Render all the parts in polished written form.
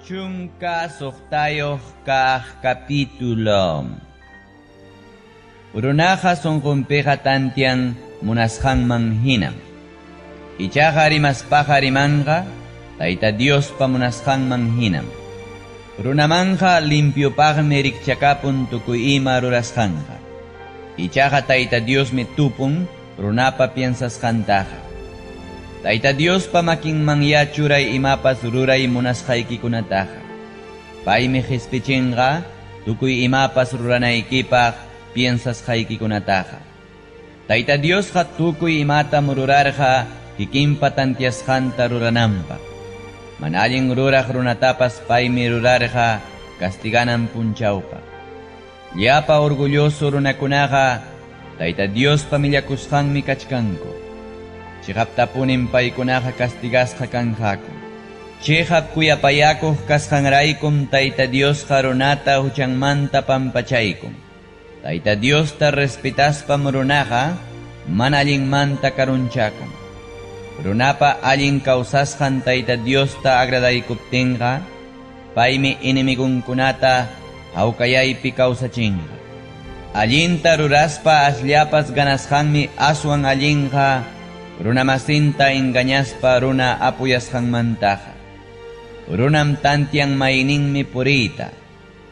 16 kaq capítulo. Runaqa sunqunpiqa tantian munasqanman hinam. Ichaqa rimaspaqa rimanqa Tayta Diospa munasqanman hinam. Runamanqa limpiopaqmi rikchakapun tukuy ima rurasqanqa. Ichaqa Tayta Diosmi tupun runapa piensasqantaqa. Tayta Diospa makinmanyá churay imapas ruray munasqaykikunataqa. Paymi qispichinqa tukuy imapas ruranaykipaq piensasqaykikunataqa. Tayta Diosqa tukuy imatam rurarqa kikinpa tantiasqanta rurananpaq. Mana allin ruraq runatapas paymi rurarqa castiganan punchawpaq. Llapa orgulloso runakunaqa Tayta Diospa millakusqanmi kachkanku. Chiqaptapunim paykunaqa castigasqa kanqaku. Chiqap kuyapayakuq kasqanraykum Tayta Diosqa runata huchanmanta pampachaykun. Tayta Diosta respetaspam runaqa mana allinmanta karunchakun. Runapa allin kawsasqan Tayta Diosta agradaykuptinqa, paymi enemigonkunata hawkayaypi kawsachinqa. Allinta ruraspa asllapas ganasqanmi aswan allinqa runamasinta engañaspa runa apuyasqanmantaqa. Runam tantian mayninmi puriyta,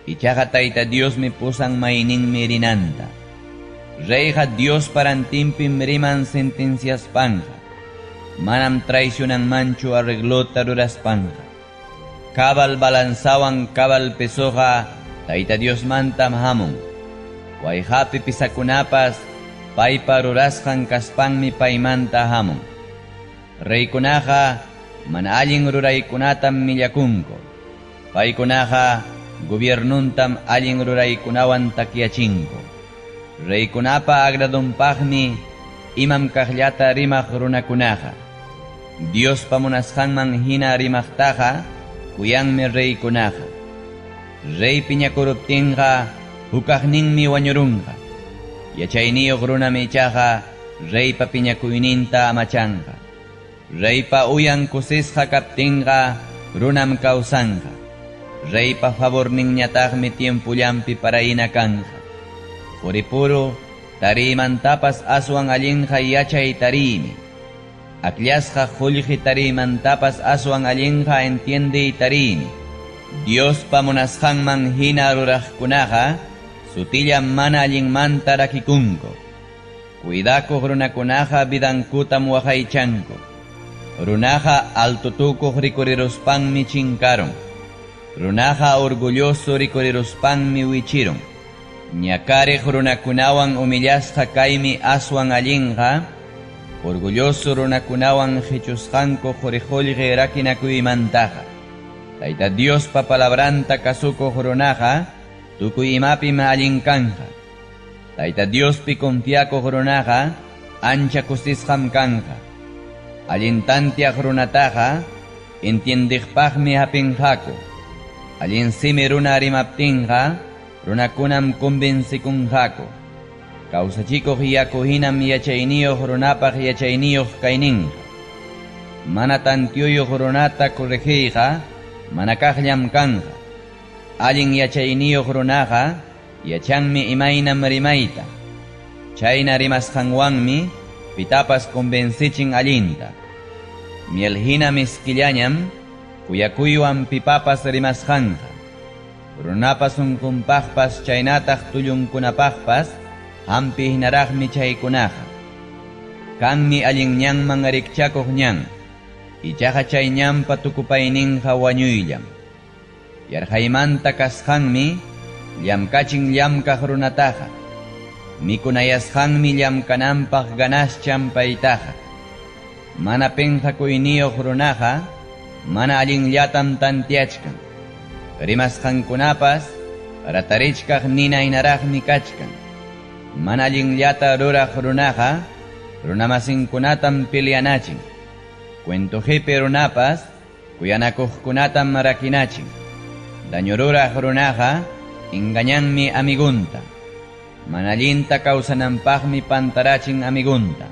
ichaqa Tayta Diosmi pusan mayninmi rinanta. Reyqa Diospa rantinpim riman sentenciaspanqa, manam traicionanmanchu arreglota ruraspanqa. Cabal balanzawan cabal pesoqa Tayta Diosmantam hamun. Wayqapi pisakunapas paypa rurasqan kaspanmi paymanta hamun. Reykunaqa mana allin ruraykunatam millakunku. Paykunaqa gobiernontam allin ruraykunawan takyachinku. Reykunapa agradonpaqmi imam kaqllata rimaq runakunaqa. Diospa munasqanman hina rimaqtaqa kuyanmi reykunaqa. Rey piñakuruptinqa hukaqninmi wañurunqa. Yachayniyuq runam ichaqa reypa piñakuyninta amachanqa. Reypa uyan kusisqa kaptinqa runam kawsanqa. Reypa favorninñataqmi tiempollanpi parayna kanqa. Quripuru tariymantapas aswan allinqa yachay tariymi. Akllasqa qullqi tariymantapas aswan allinqa entiendey tariymi. Diospa munasqanman hina ruraqkunaqa sutillam mana allinmanta rakikunku. Cuidakuq runakunaqa vidankutam waqaychanku. Runaqa altotukuq rikuriruspanmi chinkarun. Runaqa orgulloso rikuriruspanmi wichirun. Ñakariq runakunawan humillasqa kaymi aswan allinqa, orgulloso runakunawan qichusqanku quri-qullqi rakinakuymantaqa. Tayta Diospa palabranta kasukuq runaqa tukuy imapim allin kanqa. Tayta Diospi confiakuq runaqa ancha kusisqam kanqa. Allin tantiaq runataqa entiendeqpaqmi hapinqaku. Allin simi runa rimaptinqa runakunam convencekunqaku. Kawsachikuq yaku hinam yachayniyuq runapaq yachayniyuq kayninqa. Mana tantioyuq runata corregiyqa mana kaqllam kanqa. Allin yachayniyuq runaqa yachanmi imaynam rimayta. Chayna rimasqanwanmi pitapas convencechin allinta. Miel hina miskillañam kuyakuywan pipapas rimasqanqa. Runapa sunqunpaqpas chaynataq tullunkunapaqpas hampi hinaraqmi chaykunaqa. Kanmi allin ñanman rikchakuq ñan, ichaqa chay ñanpa tukupayninqa wañuyllam. Yarqaymanta kasqanmi llamkachin llamkaq runataqa. Mikunayasqanmi llamkananpaq ganaschan paytaqa. Mana pinqakuyniyuq runaqa mana allinllatam tantiachkan. Rimasqankunapas ratarichkaq nina hinaraqmi kachkan. Mana allinllata ruraq runaqa runamasinkunatam peleanachin. Cuento qipi runapas kuyanakuqkunatam rakinachin. Daño ruraq runaqa engañanmi amigunta. Mana allinta kawsananpaqmi pantarachin amigunta.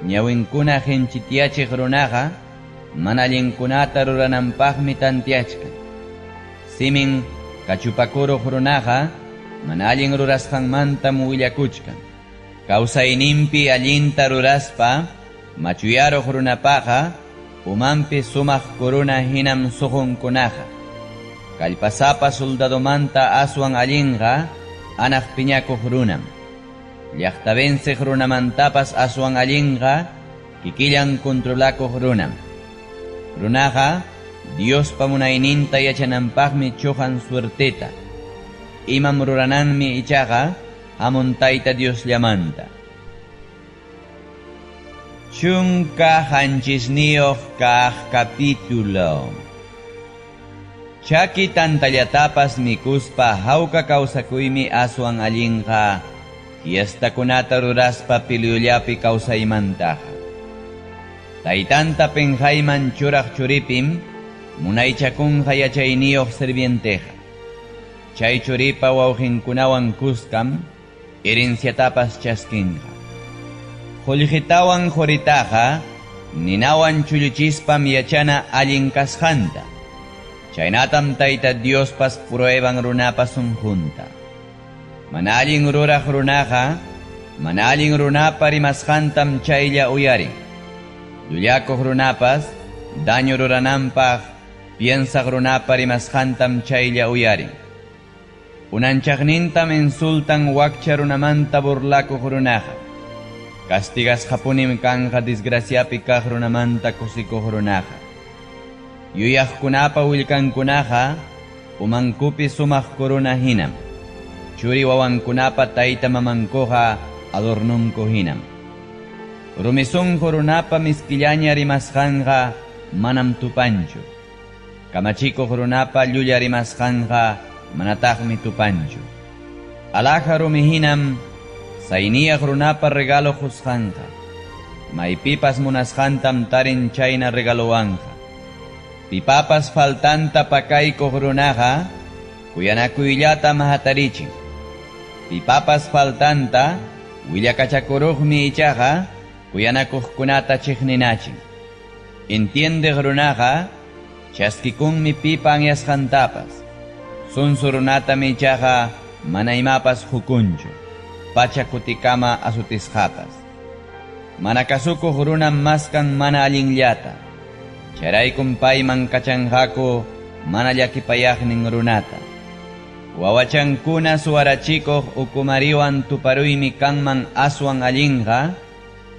Ñawinkuna qinchityachiq runaqa mana allinkunata rurananpaqmi tantiachkan. Simin kachupakuruq runaqa mana allin rurasqanmantam willakuchkan. Kawsayninpi allinta ruraspa machuyaruq runapaqa umanpi sumaq corona hinam suqunkunaqa. Kallpasapa soldadomanta aswan allinqa anaq piñakuq runam. Llaqta venceq runamantapas aswan allinqa kikillan controlakuq runam. Runaqa Diospa munayninta yachananpaqmi chuqan suerteta. Imam rurananmi ichaqa hamun Tayta Diosllamanta. 17 kaq capítulo. Chaki tantallatapas mikuspa hawka kawsakuymi aswan allinqa fiestakunata ruraspa pilyullapi kawsaymantaqa. Taytanta penqayman churaq churipim munaychakunqa yachayniyuq sirvienteqa. Chay churipa wawqinkunawan kuskam herenciatapas chaskinqa. Qullqitawan quritaqa ninawan chulluchispam yachana allin kasqanta. Chaynatam Tayta Diospas prueban runapa sunqunta. Mana allin ruraq runaqa mana allin runapa rimasqantam chaylla uyarin. Llullakuq runapas daño rurananpaq piensaq runapa rimasqantam chaylla uyarin. Unanchaqnintam insultan wakcha runamanta burlakuq runaqa. Castigasqapunim kanqa desgraciapi kaq runamanta kusikuq runaqa. Yuyaqkunapa willkankunaqa umankupi sumaq corona hinam. Churi wawankunapa tayta mamankuqa adornunku hinam. Rumi sunqu runapa miskillaña rimasqanqa manam tupanchu. Kamachikuq runapa llulla rimasqanqa manataqmi tupanchu. Alhaja rumi hinam sayniyaq runapa regalo qusqanqa. Maypipas munasqantam tarin chayna regalowanqa. Pipapas faltanta pakaykuq runaqa kuyanakuyllatam hatarichin. Pipapas faltanta willakachakuruqmi ichaqa kuyanakuqkunata chiqninachin. Entiendeq runaqa chaskikunmi pipa anyasqantapas. Sunsu runatam ichaqa mana imapas hukunchu. Pacha kutikama asutisqapas. Mana kasukuq runam maskan mana allinllata. Chayraykum payman kachanqaku mana llakipayaqnin runata. Wawachankuna suwarachikuq ukumariwan tuparuymi kanman aswan allinqa,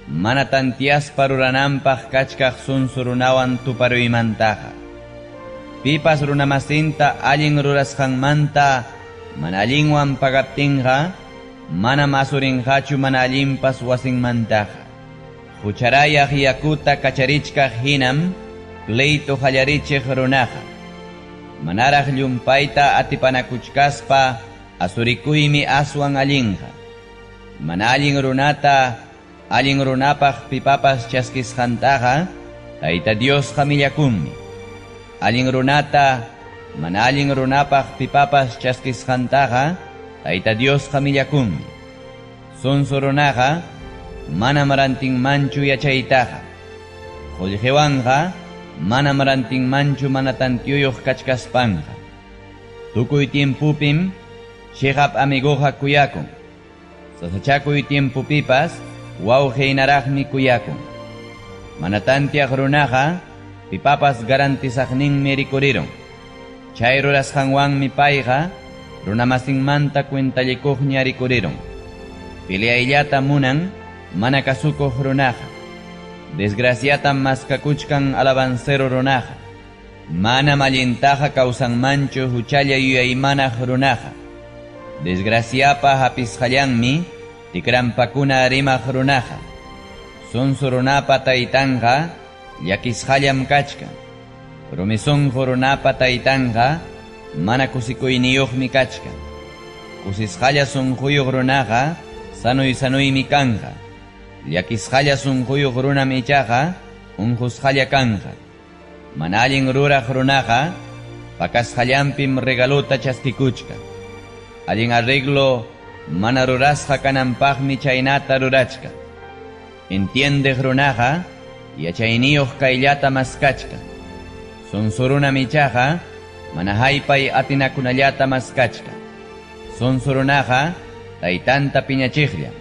mana tantiaspa rurananpaq kachkaq sunsu runawan tuparuymantaqa. Pipas runamasinta allin rurasqanmanta mana allinwan pagaptinqa, manam asurinqachu mana allinpas wasinmantaqa. Hucharayaq yakuta kacharichkaq hinam pleito qallarichiq runaqa. Manaraq llumpayta atipanakuchkaspa asurikuymi aswan allinqa. Mana allin runata allin runapaq pipapas chaskisqantaqa Tayta Diosqa millakunmi. Allin runata mana allin runapaq pipapas chaskisqantaqa Tayta Diosqa millakunmi. Sunsu runaqa manam rantinmanchu yachaytaqa. Qullqiwanqa manam rantinmanchu mana tantiyuyuq kachkaspanqa. Tukuy tiempupim chiqap amiguqa kuyakun. Sasachakuy tiempupipas wawqinaraqmi kuyakun. Mana tantiaq runaqa pipapas garantizaqninmi rikurirun. Chay rurasqanwanmi payqa runamasinmanta cuentallikuqña rikurirun. Peleayllata munan mana kasukuq runaqa. Desgraciatam maskakuchkan alabancero runaqa. Manam allintaqa kawsanmanchu huchalla yuyaymanaq runaqa. Desgraciapa hapisqallanmi tikrampakuna rimaq runaqa. Sunsu runapa taytanqa llakisqallam kachkan. Rumi sunqu runapa taytanqa mana kusikuyniyuqmi kachkan. Kusisqalla sunquyuq runaqa sanuy sanuymi kanqa. Llakisqalla sunquyuq runam ichaqa unqusqalla kanqa. Mana allin ruraq runaqa pakasqallanpim regaluta chaskikuchkan. Allin arreglo mana rurasqa kananpaqmi chaynata rurachkan. Entiendeq runaqa yachayniyuq kayllata maskachkan. Sunsurunam ichaqa mana haypay atinakunallata maskachkan. Sonso runaqa taytanta piñachiqllam.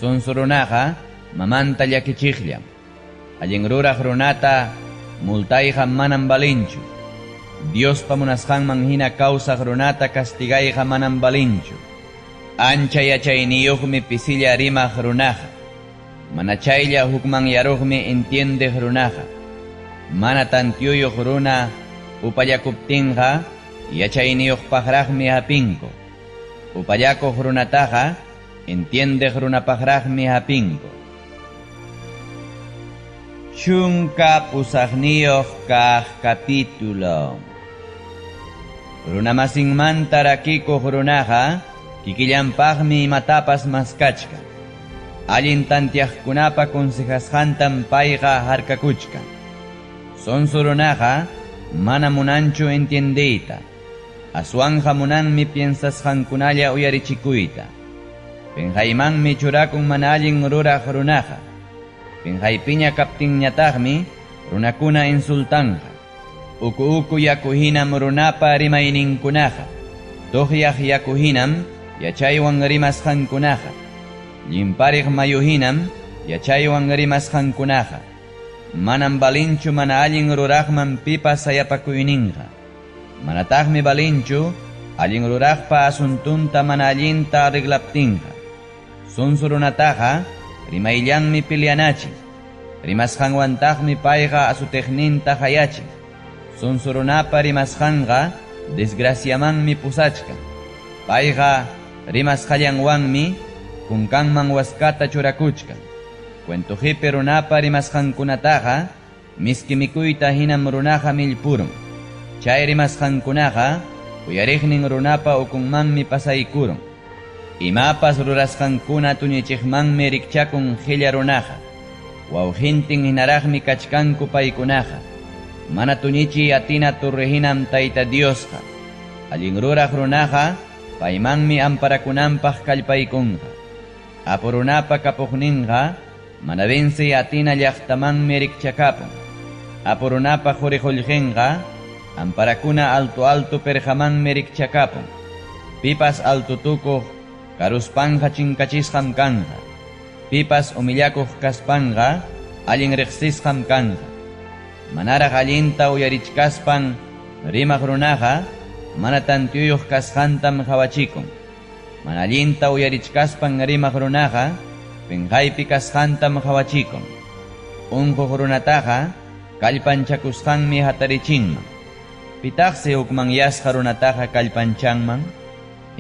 Sonso runaqa mamanta llakichiqllam. Allin ruraq runata multayqa manam valinchu. Diospa munasqanman hina kawsaq runata castigayqa manam valinchu. Ancha yachayniyuqmi pisilla rimaq runaqa. Mana chaylla hukmanyaruqmi entiendeq runaqa. Mana tantiyuyuq runa upallakuptinqa yachayniyuqpaqraqmi hapinku. Upallakuq runataqa entiendeq runapaqraqmi hapinku. 18 kaq capítulo. Runamasinmanta rakikuq runaqa kikillanpaqmi imatapas maskachkan. Allin tantiaqkunapa consejasqantam payqa harkakuchkan. Sonso runaqa mana munanchu entiendeyta. Aswanja munanmi piensasqankunalla uyarichikuyta. Penqaymanmi churakun mana allin ruraq runaqa. Penqaypiña kaptinñataqmi runakuna insultanqa. Uku uku yaku hinam runapa rimayninkunaqa. Tuqyaq yaku hinam yachaywan rimasqankunaqa. Llimpariq mayu hinam yachaywan rimasqankunaqa. Manam valinchu mana allin ruraqman pipas sayapakuyninqa. Manataqmi valinchu allin ruraqpa asuntunta mana allinta arreglaptinqa. Sonso runataqa rimayllanmi peleanachin. Rimasqanwantaqmi payqa asuteqninta hayachin. Sonso runapa rimasqanqa desgraciamanmi pusachkan. Payqa rimasqallanwanmi kunkanman waskata churakuchkan. Cuentojipi runapa rimasqankunataqa miski mikuyta hinam runaqa millpurun. Chay rimasqankunaqa uyariqnin runapa ukunmanmi pasaykurun. Imapas rurasqankuna tuñichiqmanmi rikchakun qilla runaqa. Wawqintin hinaraqmi kachkanku paykunaqa. Mana tuñichiy atina torre hinam Tayta Diosqa. Allin ruraq runaqa paymanmi amparakunanpaq kallpaykunqa. Apu runapa kapuqninqa mana vencey atina llaqtamanmi rikchakapun. Apu runapa quri-qullqinqa amparakuna alto alto perqamanmi rikchakapun. Pipas alto tukuq karuspanja chinkachisqam kanqa. Pipas humillakuq kaspanqa allin riqsisqam kanqa. Manaraq allinta uyarichkaspan rimaq runaqa mana tantiyuyuq kasqantam qawachikun. Mana allinta uyarichkaspan rimaq runaqa penqaypi kasqantam qawachikun. Unquq runataqa kallpanchakusqanmi hatarichinman. Pitaqsi hukmanyasqa runataqa kallpanchanman?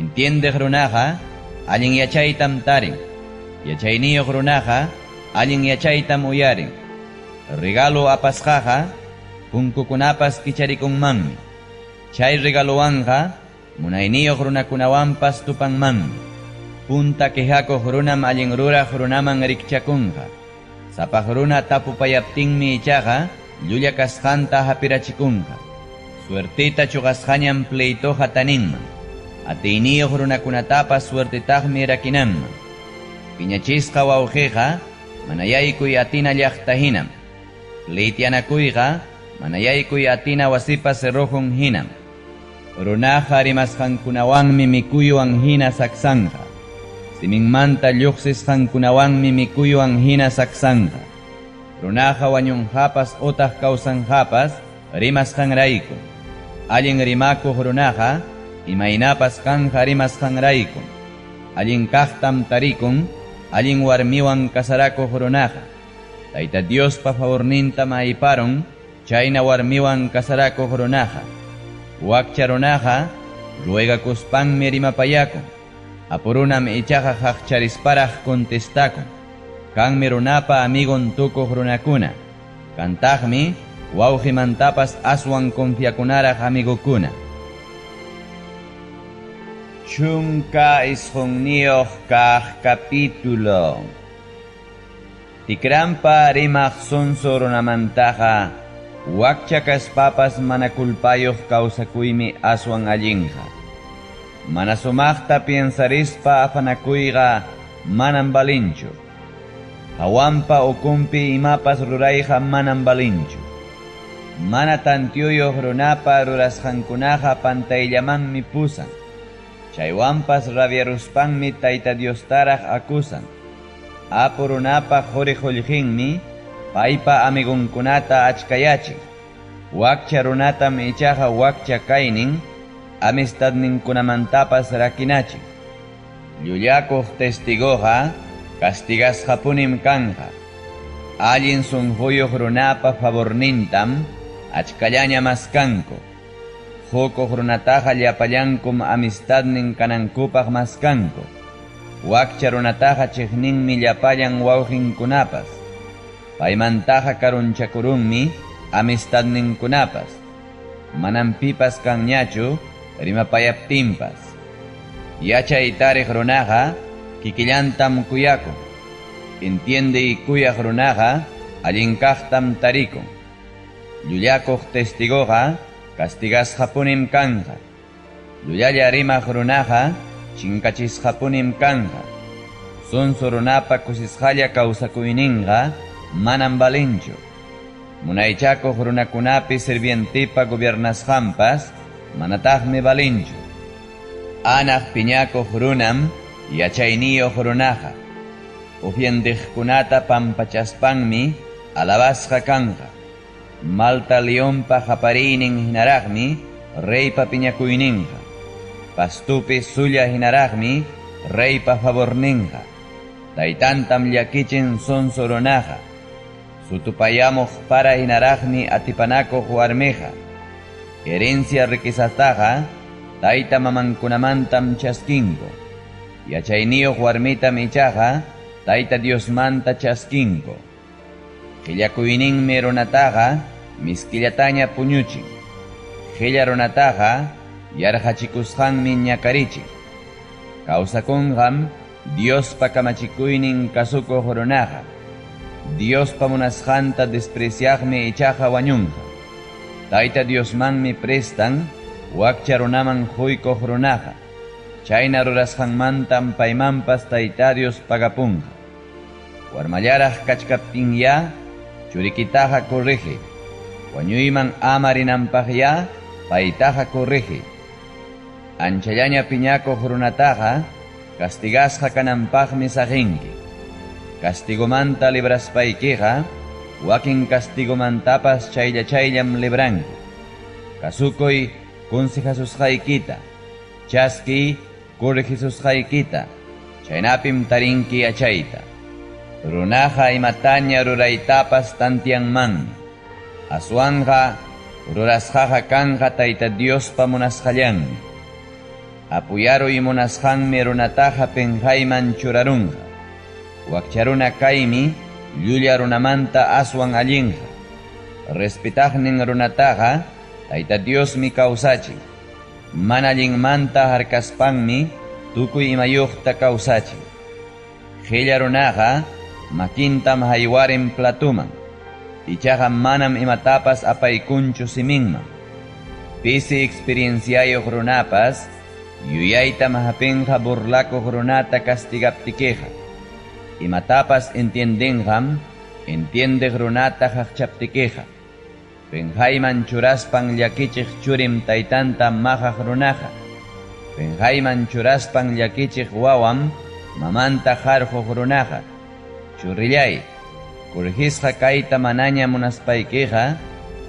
Entiendeq runaqa allin yachaytam tarin. Yachayniyuq runaqa allin yachaytam uyarin. Regalo apasqaqa punkukunapas kicharikunmanmi. Chay regalowanqa munayniyuq runakunawanpas tupanmanmi. Punta quejakuq runam allin ruraq runaman rikchakunqa. Sapaq runa tapupayaptinmi ichaqa llulla kasqanta hapirachikunqa. Suertita chuqasqañam pleitoqa taninman. Atiyniyuq runakunatapas suertetaqmi rakinanman. Piñachisqa wawqiqa mana yaykuy atina llaqta hinam. Pleityanakuyqa mana yaykuy atina wasipa cerrojun hinam. Runaqa rimasqankunawanmi mikuywan hina saksanqa. Siminmanta lluqsisqankunawanmi mikuywan hina saksanqa. Runaqa wañunqapas utaq kawsanqapas rimasqanrayku. Allin rimakuq runaqa imaynapas kanja rimasqanrayku. Allin kaqtam tarikun allin warmiwan kasarakuq runaqa. Tayta Diospa favornintam ayparun chayna warmiwan kasarakuq runaqa. Wakcha runaqa ruegakuspanmi rimapayakun. Apurunam ichaqa haqcharisparaq contestakun. Kanmi runapa amigon tukuq runakuna. Kantaqmi wawqimantapas aswan confiakunaraq amigokuna. 19 kaq capítulo. Tikrampa rimaq sonso runamantaqa wakcha kaspapas mana kulpayuq kawsakuymi aswan allinqa. Mana sumaqta piensarispa afanakuyqa manam valinchu. Hawanpa ukunpi imapas rurayqa manam valinchu. Mana tantiyuyuq runapa rurasqankunaqa pantayllamanmi pusan. Chaywanpas rabiaruspanmi Tayta Diostaraq acusan. Apu runapa qori-qollqenmi paypa amigonkunata achkayachin. Wakcha runatam ichaqa wakcha kaynin amistadninkunamantapas rakinachin. Llullakuq testigoqa castigasqapunim kanqa. Allin sunquyuq runapa favornintam achkallaña maskanku. Qokuq runataqa llapallankum amistadnin kanankupaq maskanku. Wakcha runataqa chiqninmi llapallan wawqinkunapas. Paymantaqa karunchakurunmi amistadninkunapas. Manam pipas kanñachu rimapayaptinpas. Yachay tariq runaqa kikillantam kuyakun. Entiendey kuyaq runaqa allin kaqtam tarikun. Llullakuq testigoqa castigasqapunim kanqa. Llullalla rimaq runaqa chinkachisqapunim kanqa. Sonso runapa kusisqalla kawsakuyninqa manam valenchu. Munaychakuq runakunapi sirvientepa gobiernasqanpas manataqmi valenchu. Anaq piñakuq runam yachayniyuq runaqa. Ufiendiqkunata pampachaspanmi alabasqa kanqa. Malta leonpa qapariynin hinaraqmi reypa piñakuyninqa. Pastupi sulla hinaraqmi reypa favorninqa. Taytantam llakichin sonso runaqa. Sutupayamuq para hinaraqmi atipanakuq warmiqa. Herencia riquezataqa tayta mamankunamantam chaskinku. Yachayniyuq warmitam ichaqa Tayta Diosmanta chaskinku. Qillakuyninmi runataqa miskillataña puñuchin. Qilla runataqa yarqachikusqanmi ñakarichin. Kawsakunqam Diospa kamachikuynin kasukuq runaqa. Diospa munasqanta despreciaqmi ichaqa wañunqa. Tayta Diosmanmi prestan wakcha runaman quykuq runaqa. Chayna rurasqanmantam paymanpas Tayta Dios pagapunqa. Warmallaraq kachkaptinyá churikitaqa corrige. Wañuyman ama rinanpaqyá paytaqa corrige. Anchallaña piñakuq runataqa castigasqa kananpaqmi saqinki. Castigomanta libraspaykiqa wakin castigomantapas chaylla chayllam libranki. Kasukuy consejasusqaykita, chaskiy corregisusqaykita, chaynapim tarinki yachayta. Runaqa imataña ruraytapas tantianmanmi. Aswanqa rurasqaqa kanqa Tayta Diospa munasqallanmi. Apuyaruy munasqanmi runataqa penqayman churarunqa. Wakcha runa kaymi llulla runamanta aswan allinqa. Respetaqnin runataqa Tayta Diosmi kawsachin. Mana allinmanta harkaspanmi tukuy imayuqta kawsachin. Qilla runaqa makintam haywarin platuman. Ichaqa manam imatapas apaykunchu siminman. Pisi experienciayuq runapas yuyaytam hapinqa burlakuq runata castigaptikiqa. Imatapas entiendenqam entiendeq runata qaqchaptikiqa. Penqayman churaspan llakichiq churim taytanta maqaq runaqa. Penqayman churaspan llakichiq wawam mamanta qarquq runaqa. Churillay, corregisqa kayta manaña munaspaykiqa,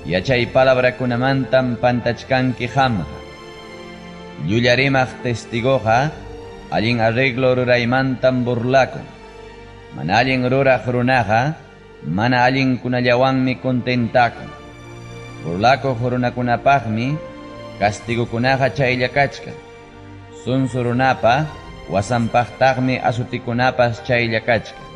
yachay palabrakunamantam pantachkanki qamqa. Llulla rimaq testigoqa allin arreglo ruraymantam burlakun. Mana allin ruraq runaqa mana allinkunallawanmi contentakun. Burlakuq runakunapaqmi castigukunaqa chaylla kachkan. Sunsu runapa wasanpaqtaqmi asutikunapas chaylla kachkan.